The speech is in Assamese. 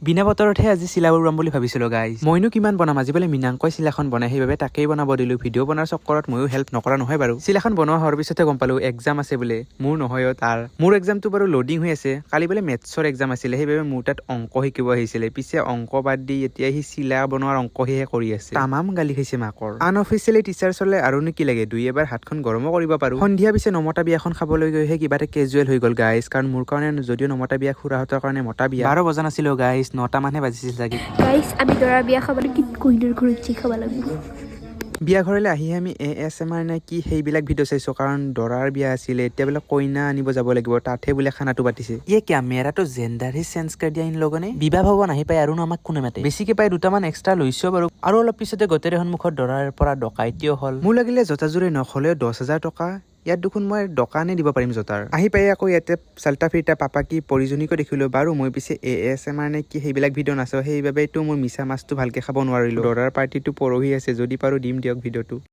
বিনা বতৰতহে আজি চিলাবোৰ বনাম বুলি ভাবিছিলোঁ গাইজ। মইনো কিমান বনাম? আজি বোলে মীনাংকই চিলাখন বনাই, সেইবাবে তাকেই বনাব দিলোঁ। ভিডিঅ' বনোৱাৰ চক্কৰত ময়ো হেল্প নকৰা নহয় বাৰু। চিলাখন বনোৱা হোৱাৰ পিছতে গম পালোঁ এক্সাম আছে বোলে। মোৰ নহয় অ' তাৰ। মোৰ এক্সামটো বাৰু লোডিং হৈ আছে। কালি বোলে মেথছৰ এক্সাম আছিলে, সেইবাবে মোৰ তাত অংক শিকিব আহিছিলে। পিছে অংক বাদ দি এতিয়া সি চিলা বনোৱাৰ অংক সিহে কৰি আছে। তামাম গালি খাইছে মাকৰ। আনঅফিচিয়েলি টিচাৰ্ছ হ'লে আৰুনো কি লাগে? দুই এবাৰ হাতখন গৰমো কৰিব পাৰোঁ। সন্ধিয়া পিছে নমতা বিয়াখন খাবলৈ গৈহে কিবা এটা কেজুৱেল হৈ গ'ল গাইজ, কাৰণ মোৰ কাৰণে যদিও নমতা বিয়া, খুৰাহঁতৰ কাৰণে মতা বিয়া। 12 বজা নাছিলো গাইজ, 9টা মানহে বাজিছিল চাগে। গাইছ, আমি দৰা বিয়া খাব কি কইনাৰ ঘৰত যি খাব লাগিব। বিয়া ঘৰলৈ আহি আমি এএছএমআৰ নে কি সেইবিলাক ভিডিঅ' চাইছোঁ, কাৰণ দৰাৰ বিয়া আছিলে, এতিয়া বোলে কইনা আনিব যাব লাগিব, তাতহে বোলে খানাটো পাতিছে। ये क्या, मेरा तो जेंडर ही চেঞ্জ कर दिया इन लोगों ने। বিবাহ ভৱন আহি পাই আৰুনো আমাক কোনে মাতে? বেছিকে পাই দুটামান এক্সট্ৰা লৈছো বাৰু। আৰু অলপ পিছতে গোটেৰে সন্মুখত দৰাৰ পৰা ডকাইতিও হ'ল। মোৰ লাগিলে জোতাযোৰে নখলেও 10,000 টকা, ইয়াত দেখোন মই দোকানে দিব পাৰিম জোতাৰ। আহি পাই আকৌ ইয়াতে চাল্টা ফিৰটা পাপা কি পৰিজনীকো দেখিলোঁ বাৰু। মই পিছে এএছএমআৰ নে কি সেইবিলাক ভিডিঅ' নাচাওঁ, সেইবাবেতো মোৰ মিছা মাছটো ভালকে খাব নোৱাৰিলোঁ। দৰাৰ পাৰ্টিটো পৰহি আছে, যদি পাৰোঁ দিম দিয়ক ভিডিঅ'টো।